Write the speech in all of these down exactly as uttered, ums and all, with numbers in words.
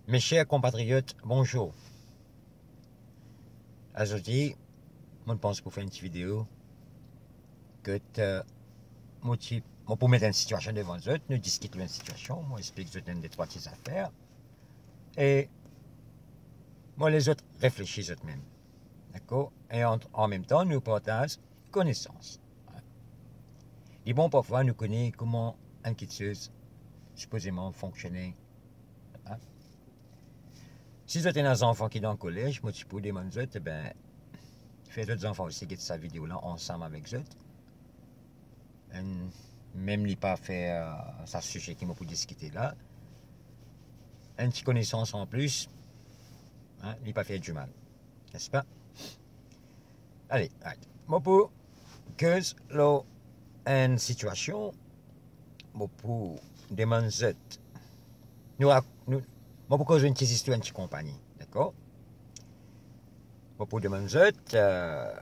Mes chers compatriotes, bonjour. Azordi, mo panse pou fer enn ti video kot, euh, mo ti, mo pou met enn sitiasion devan zot, nou diskit lor enn sitiasion, mo explik zot enn de trwa ti zafer, e mo les zot reflesi zot mem. Dakor? E an, an mem tan, nou partaz konesans. Li bon parfwa nou kone kouma enn kiksoz sipozeman fonksione. Si zot ena zanfan ki dan kolez, mo ti pou demann zot, be, fer zot zanfan osi get sa video la ansam avek zot. Enn, mem li pa fer, euh, sa size ki mo pou diskite la, enn ti konesans an plis, hein, li pa fer dimal, nespa? Ale, ale. Mo pou koz lor enn sitiasion, mo pou demann zot. Nou rak-, nou, mo pou koz enn ti zistwar enn ti konpagni, dakor? Mo pou demann zot, euh,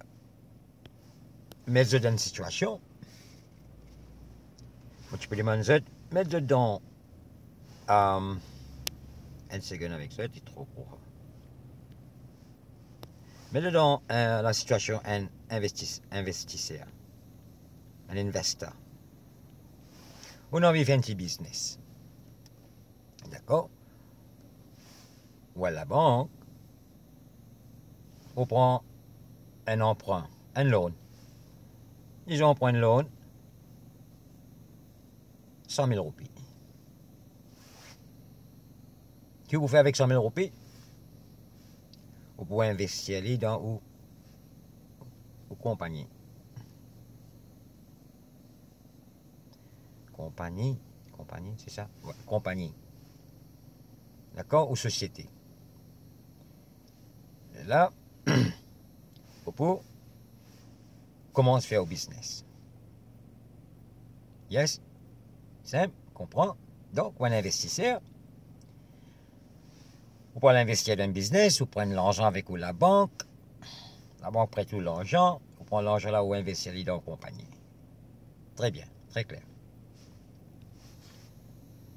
met zot dan enn sitiasion. Mo ti pou demann zot, met zot dan, euh, enn segonn avek zot, li tro kour. Met zot dan, euh, lasitiasion enn investis-, investiser, enn investor. Ou anvi fer enn ti biznes. Dakor? Ou al labank, ou pran enn anprin, enn loan. Dizon, ou pran enn loan, san mil roupi. Ki ou pou fer avek san mil roupi? Ou pou investir li dan ou, ou konpagni. Konpagni, konpagni, se sa? Wi, konpagni. Dakor? Ou sosiete. E la, ou pou koumans fer ou biznes. Yes? Sinp, konpran? Donk, ou enn investiser, ou pou al investir dan biznes, ou pran larzan avek ou labank, labank pret ou larzan, ou pran larzan la, ou investir li dan konpagni. Tre bien, tre kler.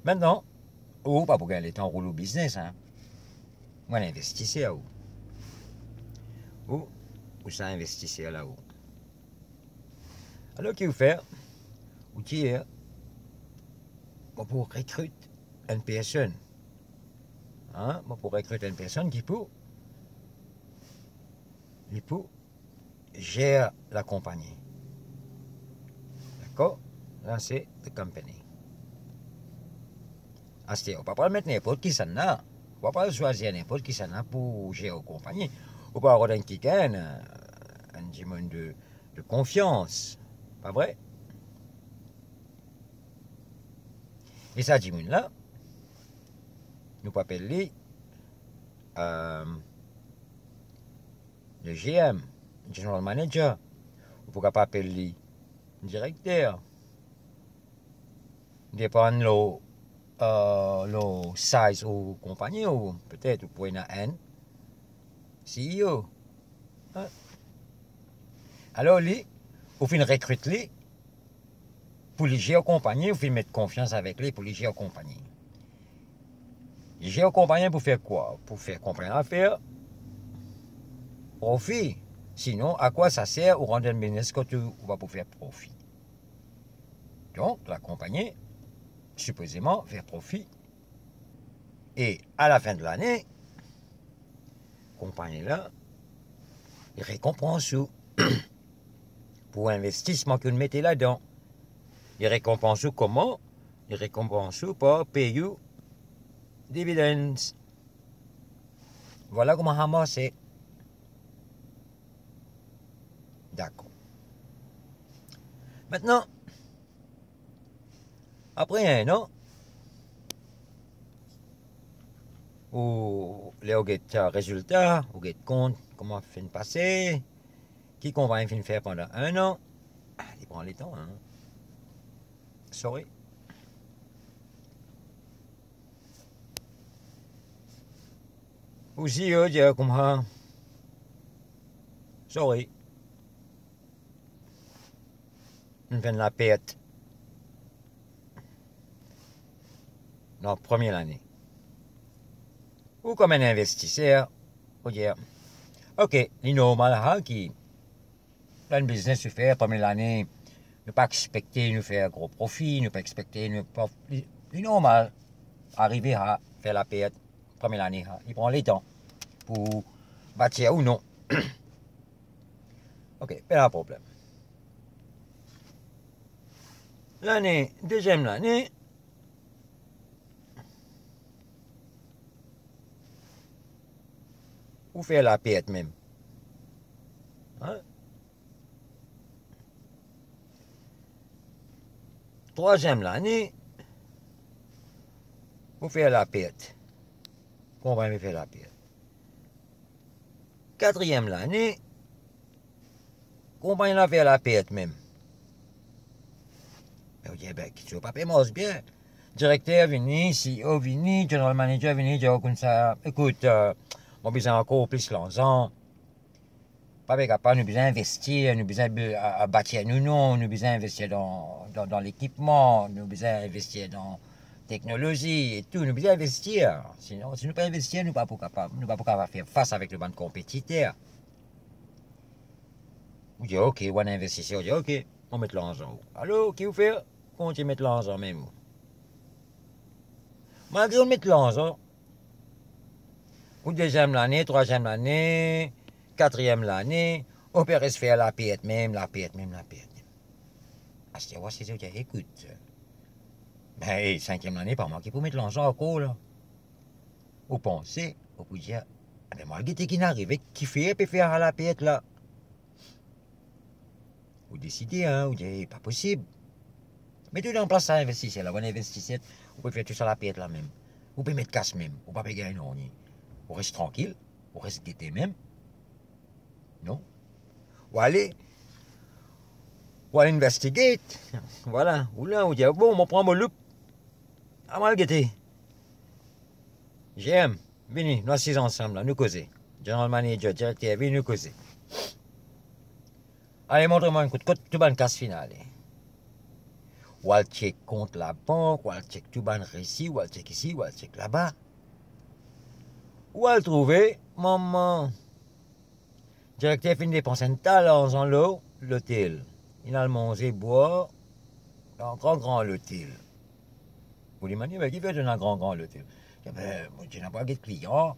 Aster, ou pa pou gagn letan roul ou biznes, hein. Ou enn investiser ou. Ou, ou sa investiser la ou. Alor ki ou fer? Ou dir, mo pou rekrit enn personn. Hein? Mo pou rekrit enn personn ki pou, li pou zer lakonpagni. Dakor? La se the company. Aster, ou pa pral met ninport kisannla. Ou pa pral swazir ninport kisannla pou zer ou konpagni. Ou pral rod enn kikenn, enn dimoun de, de konfians. Pa vre? E sa dimoun la, nou pou apel li, euh, le G M, General Manager. Ou pou kapav apel li direkter. Depann lor, euh, lor size ou konpagni, ou petet ou pou ena enn C E O. Hein? Alor li, ou finn rekrit li, pou li zer konpagni, ou finn met konfians avek li pou li zer konpagni. Li zer konpagni pou fer kwa? Pou fer konpagni la fer profi. Sinon, a kwa sa ser ou rant dan biznes kot ou, ou pa pou fer profi? Donk, lakonpagni, sipozeman, fer profi. E alafin de lane, konpagni la, li rekonpans ou pou investisman ki ou mete ladan. Li rekonpans ou kouma? Li rekonpans ou par pey ou dividends. Vwala kouma sa marse. Dakor. Aster, apre enn an, ou, ler ou get rezilta, ou get kont kouma finn pase, ki konpagni finn fer pandan enn an. Ah, li pran letan, hein. Sorry. Ou CEO dir koumsa, sorry, nou fer enn lapert dan premie lane. Ou kouma enn investiser, ou dir, ok, li normal sa ki bann biznes ou fer, premie lane, nou pa exekte nou fer gro profi, nou pa exekte nou pa, li, li normal, arive sa, fer lapert, premie lane sa, li pran letan pou batir ou non. Ok, pena problem. Lane, deziem lane, ou fer lapert mem. Hein? Trwaziem lane, ou fer lapert. Konpagni fer lapert. Katriem lane, konpagni la fer lapert mem. Me ou dir, be, kiksoz pa pe mars bien. Direkter vini, C E O vini, general manager vini, dir, koumsa, ekout, eh, mo bizin ankor plis larzan. Pa pe kapav, nou bizin investir, nou bizin be-, a, a, batir nou non, nou bizin investir dan, dan, dan lekipman, nou bizin investir dan teknolozi e tou, nou bizin investir. Sinon, si nou pa investir, nou pa pou kapav, nou pa pou kapav fer fas avek nou bann konpetiter. Ou dir, ok, ou enn investiser, ou dir, ok, mo met larzan ou. Alor, ki ou fer? Kontign met larzan mem ou. Malgre ou met larzan, ou deziem lane, trwaziem lane, katriem lane, ou pe res fer lapert mem, lapert mem, lapert mem. Aster ou asize, ou dir, ekout, be, eh, sinkiem lane, pa mwa ki pou met larzan ankor la. Ou panse, ou pou dir, be, mo al gete ki inn arive, kifer pe fer sa lapert la. Ou deside, hein, ou dir, eh, pa posib. Met ou dan plas sa investiser la, ou enn investiser, ou pe fer tou sa lapert la mem. Ou pe met kas mem, ou pa pe gagn nanye. Ou res trankil, ou res gete mem. Non? Ou ale, ou al investigate. Vwala, ou la, ou dir, bon, mo pran mo loup. Al mo al gete. G M, vini, nou asiz ansam la, nou koze. General manager, direkter, vini nou koze. Ale, montre mwa kot, kot tou bann kas finn ale. Ou al check kont labank, ou al check tou bann resi, ou al check isi, ou al check laba. Ou al trouve, mama, direkter finn depans enn ta larzan lor lotel. Inn al manze, bwar dan gran, gran lotel. Ou demann li, be, kifer to ena gran, gran lotel? Be, mo ti ena pou get klian,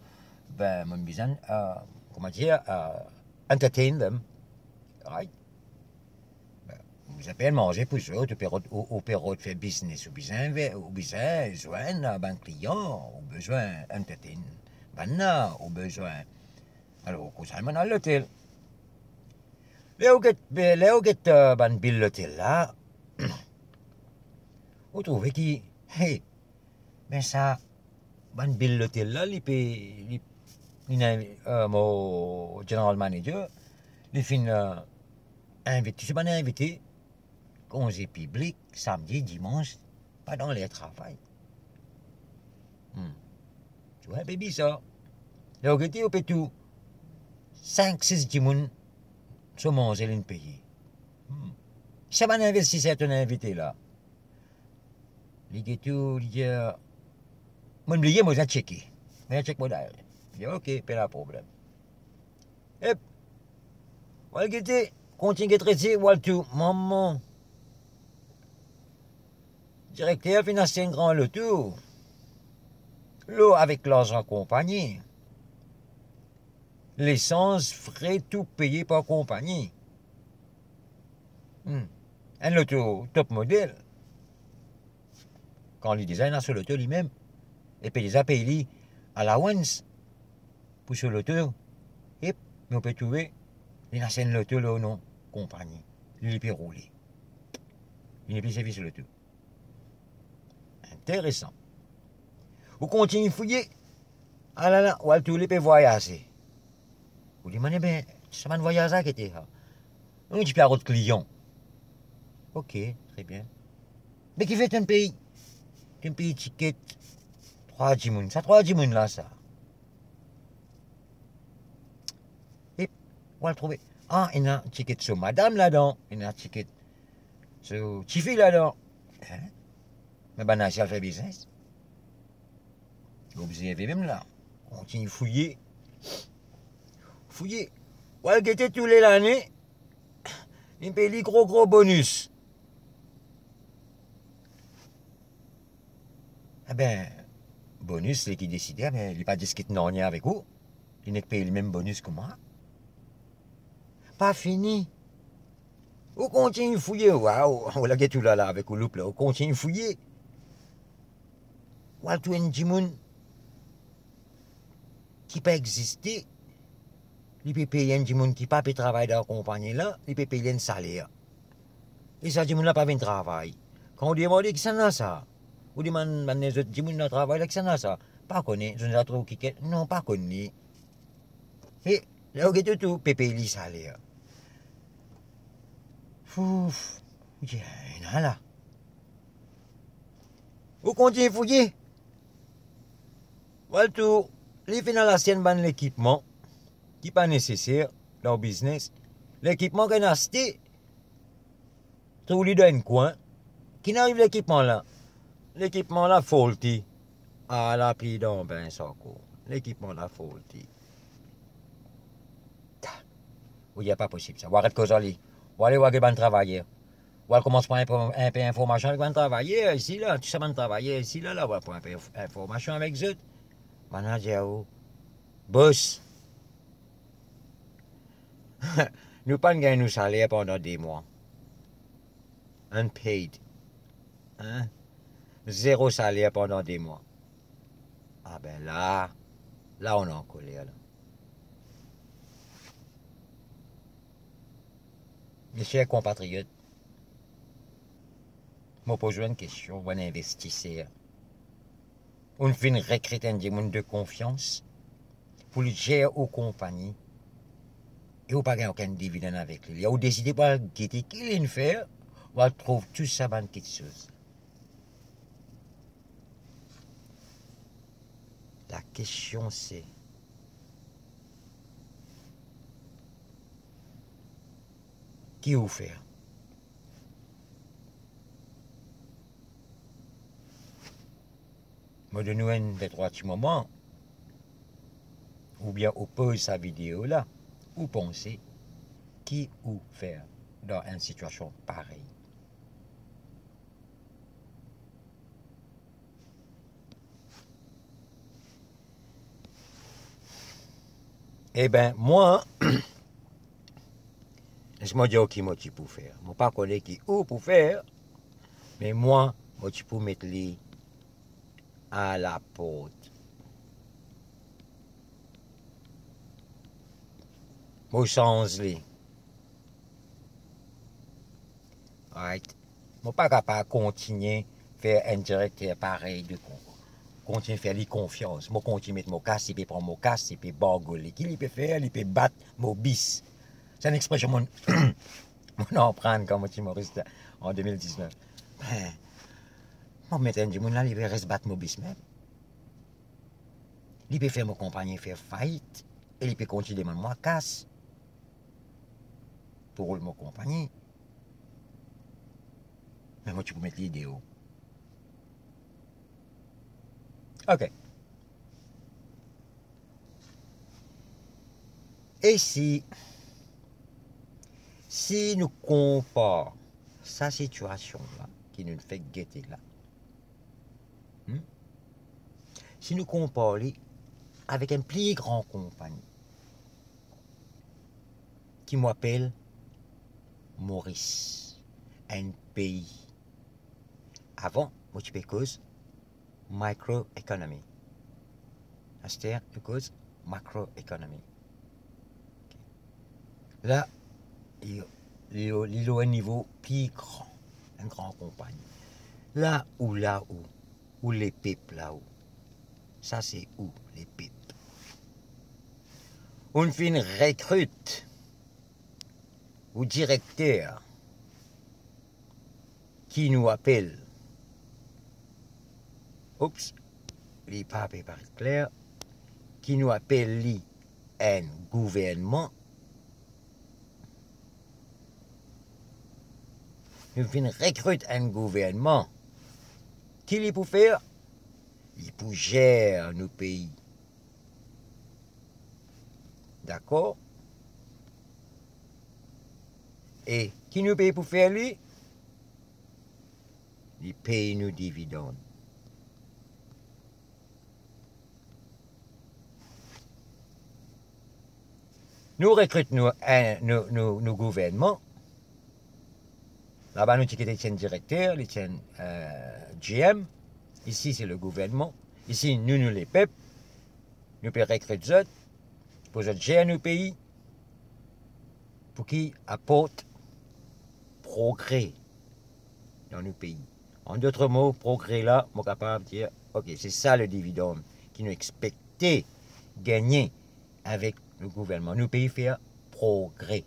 be, mo bizin, eh, kouma dir, eh, entertain them, right? Be, ou bizin pey manze pou zot, ou pe rod, ou, ou pe rod fer biznes, ou bizin ve-, ou bizin zwenn, eh, bann klian, ou bizin entertain bannla, ou bizin. Alor, koumsa, mo al lotel. Ler ou get, be, ler ou get, eh, bann bil lotel la, ou trouve ki, hey, be sa, bann bil lotel la, li pe, li, li ena, eh, mo general manager, li finn, eh, invit tou bann invite, konze piblik, samdi, dimans, pa dan ler travay. Hmm. Ti trouv inpe bizar. Ler ou gete, ou pe trouv sink, sis dimoun so manze linn peye. Hmm. Sa bann investiser to'nn invite la. Li gete ou, li dir, mo'nn bliye, mo bizin cheke. Mo bizin chek mo dayri. Li dir, ok, pena problem. Ep, ou al gete, kontign get resi, ou al trouv, mama, direkter finn aste enn gran loto. Lor avek larzan konpagni. Lesans, fre, tou peye par konpagni. Hmm. Enn loto top model. Kan li deza ena so loto limem, e pe deza pey li allowance pou so loto, ep, me ou pe trouve, li ena enn loto lor non konpagni. Li, li pe roule. Li nepli servi so loto. Interesan. Ou kontign fouye. Alala, ou al trouv li pe vwayaze. Ou demann, be, sa bann vwayaz la ki ete sa? Non, ti pe al rod klian. Ok, tre bien. Me kifer to'nn pey, to'nn pey tiket trwa dimoun? Sa trwa dimoun la sa. E ou al trouve, ah, ena tiket so madam ladan, ena tiket so tifi ladan. Hein? Me bann la ti al fer biznes. Ou bizin eve mem la. Kontign fouye. Fouye. Ou al gete tou le lane, li pey li gro gro bonis. Eben, bonis, li ki deside, eben, li pa diskit nanye avek ou. Li nek pey li mem bonis kouma. Pa fini. Ou kontign fouye, waw, ou lage tou la la avek ou loup la, ou kontign fouye. Ou al trouv enn dimoun ki pa existe, li pe pey enn dimoun ki pa pe travay dan konpagni la, li pe pey li enn saler. E sa dimoun la pa vinn travay. Kan ou demande, "Kisannla sa?" Ou demann bann lezot dimoun dan travay la, "Kisannla sa?" Pa kone, zot ena trouv kikenn, non, pa kone. E ler ou gete tou, pe pey li saler. Fouf, ou dir, ena la. Ou kontign fouye. Ou al trouv, li finn al aste enn bann lekipman ki pa neseser dan biznes. Lekipman ki ena aste, trouv li dan enn kwin. Ki'nn ariv lekipman la? Lekipman la faulty. Ala, pli dan bin sa ankor. Lekipman la faulty. Ta. Ou dir pa posib sa. Ou aret koz ar li. Ou ale, ou al get bann travayer. Ou al koumans pran inpo-, inpe informasion avek bann travayer isi la. Tou sa bann travayer isi la, la, ou al pran inpe inf-, informasion avek zot. Bann la dir ou, "Bos, nou pa'nn gagn nou saler pandan de mwa. Unpaid. Hein? Zero saler pandan de mwa." Aben la, la ou ankoler la. Mesie konpatriot, mo poz ou enn kestion, ou enn investiser. Ou finn rekrit enn dimoun de konfians pou li zer ou konpagni, e ou pa gagn okenn dividenn avek li. Ou deside pou al gete ki li'nn fer, ou al trouv tou sa bann kiksoz. La kestion se, ki ou fer? Mo donn ou enn de trwa ti moman, oubien ou poz sa video la, ou panse, ki ou fer dan enn sitiasion parey? Eben, mwa, les mo dir ou ki mo ti pou fer. Mo pa kone ki ou pou fer, me mwa, mo ti pou met li a laport. Mo sanz li. Right? Mo pa kapav kontigne fer enn direkter parey de kon-, kontigne fer li konfians. Mo kontigne met mo kas, li pe pran mo kas, li pe bargole. Ki li pe fer? Li pe bat mo bis. Sa enn expresion mo, mo aprann kan mo ti Moris an de mil diznef. Be, mo met enn dimoun la, li pe res bat mo bis mem. Li pe fer mo konpagni fer fait e li pe kontigne demann mwa kas pou roul mo konpagni. Me mo ti pou met li deor. Ok. E si, si nou konpar sa sitiasion la ki nou fek gete la, hmm? Si nou konpar li avek enn pli gran konpagni, ki mo apel Moris, enn pei. Avan, mo ti pe koz microeconomy. Aster, nou koz macroeconomy. La, li, li, li lor enn nivo pli gran, enn gran konpagni. La ou, la ou, ou lepep la ou. Sa se ou, lepep. Ou finn rekrit ou direkter ki nou apel, oups, li pa pe paret kler, ki nou apel li enn gouvernman. Nou finn rekrit enn gouvernman. Ki li pou fer? Li pou zer nou pei. Dakor? E ki nou pei pou fer li? Li pey nou dividann. Nou rekrit nou, eh, nou, nou, nou gouvernman. Laba nou ti kite ti enn direkter, li ti enn, eh, G M. Isi, se le gouvernman. Isi, nou, nou lepep. Nou pe rekrit zot pou zot zer nou pei, pou ki aport progre dan nou pei. An dot mo, progre la, mo kapav dir, ok, se sa le dividann ki nou exekte gagne avek nou gouvernman. Nou pei fer progre.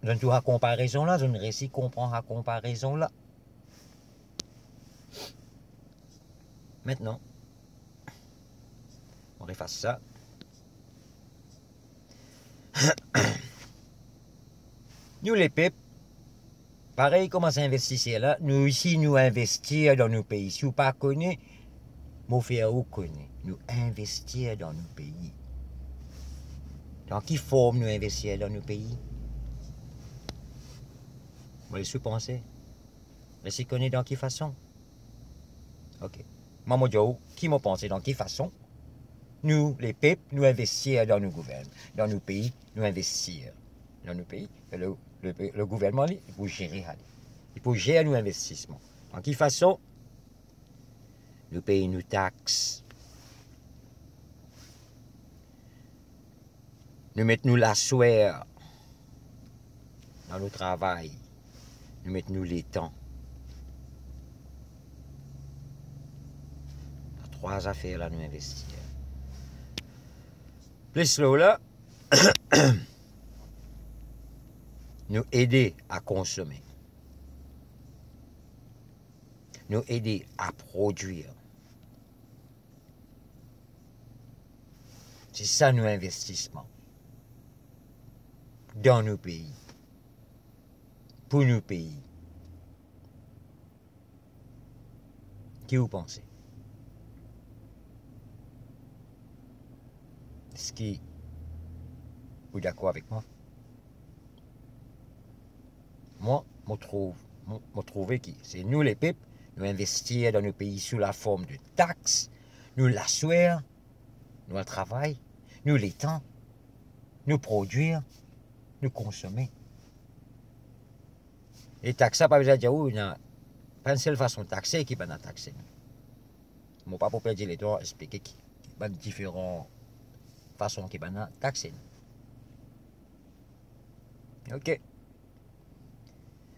Zot trouv sa konparezon la, zot resi konpran sa konparezon la. Aster, mo efas sa. Nou lepep, parey kouma sa investiser la, nou isi nou investir dan nou pei. Si ou pa kone, mo fer ou kone. Nou investir dan nou pei. Dan ki form nou investir dan nou pei? Mo les ou panse. Resi kone dan ki fason? Ok. Mwa mo dir ou ki mo panse dan ki fason nou, lepep, nou investir dan nou gouvern-, dan nou pei, nou investir dan nou pei. E le, le, le gouvernman, li, li pou zere sa li. Li pou zer nou investisman. Dan ki fason? Nou pey nou tax. Nou met nou laswer dan nou travay. Nou met nou letan. Dan trwa zafer la nou investir. Plis lor la, nou ede a konsome. Nou ede a prodwir. Se sa nou investisman. Dan nou pei. Pou nou pei. Ki ou panse? Eski ou dakor avek mwa? Mwa, mo trouv, mo, mo trouve ki se nou lepep, nou investir dan nou pei sou laform de tax, nou laswer, nou al travay, nou letan, nou prodwir, nou konsome. E tax sa pa bizin dir ou ena, pa enn sel fason taxe ki bann la taxe nou. Mo pa pou perdi letan explike ki, ki bann diferan fason ki bann la taxe nou. Ok.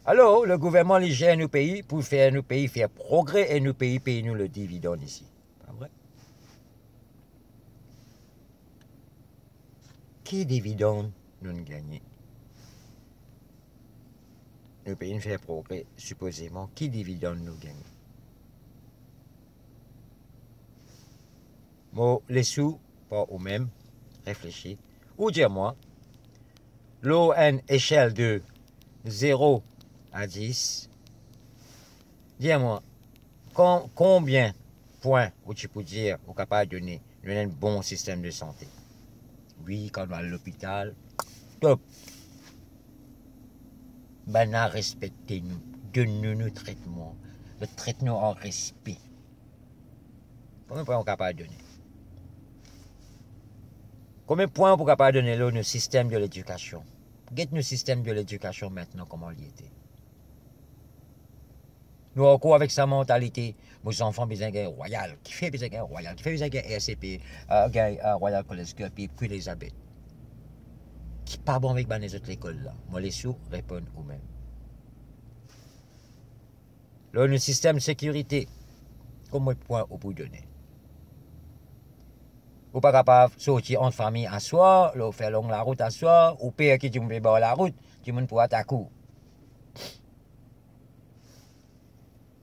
Alor, le gouvernman, li zer nou pei pou fer nou pei fer progre e nou pei pey nou le dividann isi. Pa vre? Ki dividann nou gagne? Nou pei fer progre, sipozeman, ki dividann nou gagne? Mo les ou par ou mem reflesi. Ou dir mwa, lor enn esel de zero a dis, dir mwa, kon-, konbien pwin ou ti pou dir, ou kapav done, nou ena enn bon sistem de sante? Wi, kan nou al lopital, top. Bann la respekte nou, donn nou nou tretman. Zot tret nou ar respe. Konbien pwin ou kapav done? Konbien pwin ou pou kapav done lor nou sistem de ledikasion? Get nou sistem de ledikasion aster kouma li ete. Nou ankor avek sa mantalite, mo zanfan bizin gagn Royal. Kifer bizin gagn Royal? Kifer bizin gagn R C P, eh, gagn, eh, Royal College, gagn Queen Elizabeth? Ki pa bon avek bann lezot lekol la? Mo les ou reponn ou mem. Lor nou sistem sekirite, konbien pwin ou pou done? Ou pa kapav sorti ant fami aswar, lor fer long larout aswar, ou per ki dimoun pe bar larout, dimoun pou atak ou.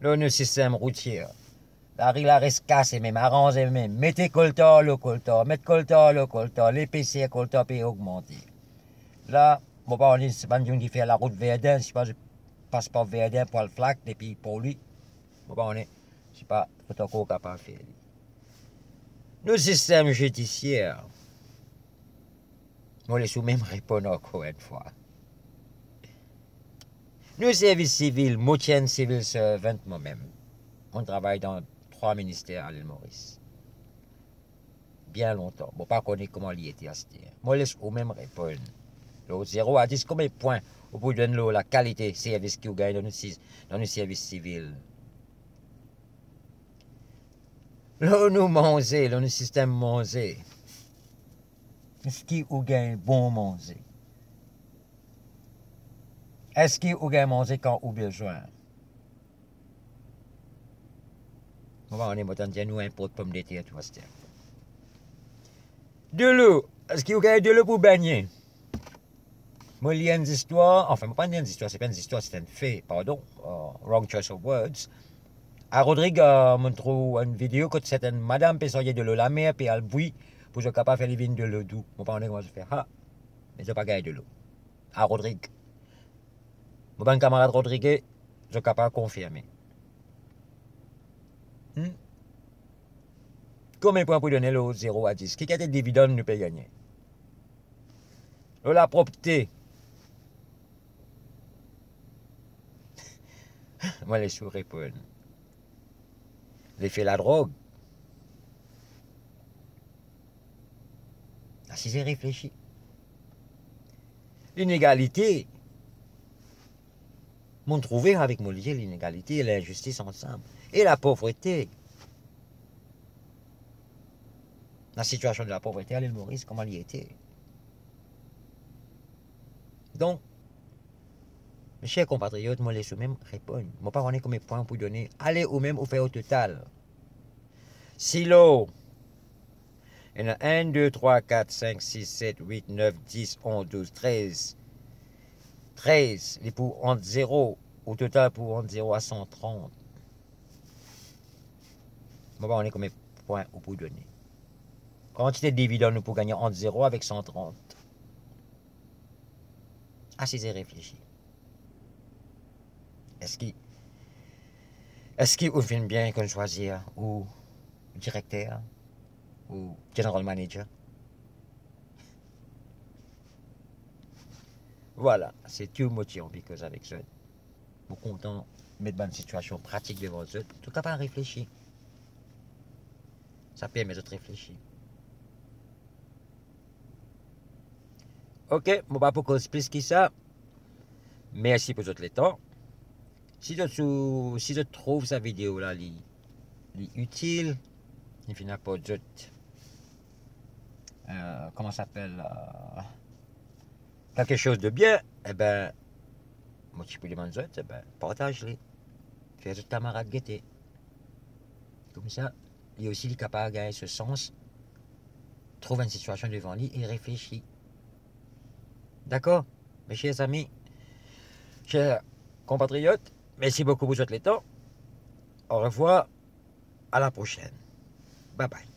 Lor nou sistem routie, lari la res kase mem, aranze mem, met koltar lor koltar, met koltar lor koltar, lepeser koltar pe ogmante. La, mo pa kone si bann dimoun ki fer larout Verdun, si pa pas par Verdun pou al Flacq depi Porlwi, mo pa kone si pa zot ankor kapav fer li. Nou sistem zidisier, mo les ou mem reponn ankor enn fwa. Nou servis sivil, mo ti enn civil servant mo mem. Mo travay dan trwa minister a Lil Moris. Bien lontan, mo pa kone kouma li ete aster. Mo les ou mem reponn. Lor zero a dis, konbien pwin ou pou donn lor lakalite servis ki ou gagn dan nou si-, dan nou servis sivil? Lor nou manze, lor nou sistem manze, eski ou gagn bon manze? Eski ou gagn manze kan ou bezwin? Mo pa kone, mo tann dir nou inport pomdeter tou aster. Delo, eski ou gagn delo pou bagne? Mo lir enn zistwar, anfin, mo pa lir enn zistwar, se pa enn zistwar, se enn fe, pardon, euh, wrong choice of words. A Rodrig, euh, mo trouv enn video kot sertenn madam pe sarye delo lamer, pe al bwi, pou zot kapav fer li vinn delo dou. Mo pa kone kouma zot fer sa, me zot pa gagn delo. A Rodrig. Mo bann kamarad Rodrig, zot kapav konfirme. Hmm? Konbien pwin pou donn lor zero a dis? Ki kantite dividann nou pe gagne? Lor lapropte. Mo les ou reponn. Lefe ladrog. Asize reflesi. Linegalite. Mo trouve avek mo lizie linegalite, linzistis ansam. E lapovrete. Lasitiasion de lapovrete a Lil Moris, kouma li ete. Donk, me ser konpatriot, mo les ou mem reponn. Mo pa kone konbien pwin ou pou donn. Ale ou mem ou fer o total. Si lor ena enn, de, trwa, kat, sink, sis, set, wit, nef, dis, onz, douz, trez, trez, li pou ant zero, o total pou ant zero a san trant. Mo pa kone konbien pwin ou pou donn. Kantite dividann ou pou gagne ant zero avek san trant? Asize reflesi. Eski, eski ou finn bien konn swazir ou direkter ou general manager? Vwala, se tou mo ti anvi koz avek zot. Mo kontan met bann sitiasion pratik devan zot, zot kapav reflesi. Sa permet zot reflesi. Ok, mo pa pou koz plis ki sa. Mersi pou zot letan. Si zot sou, si zot trouv sa video la, li, li itil, li finn aport zot, euh, kouma sa apel, euh, quelque chose de bien, eben, mo ti pou demann zot, eben, partaz li. Fer zot kamarad gete. Koumsa, li osi, li kapav gagn so sans, trouv enn sitiasion devan li e reflesi. Dakor? Mes chers amis, chers compatriotes, merci beaucoup pour votre temps. Au revoir, à la prochaine. Bye bye.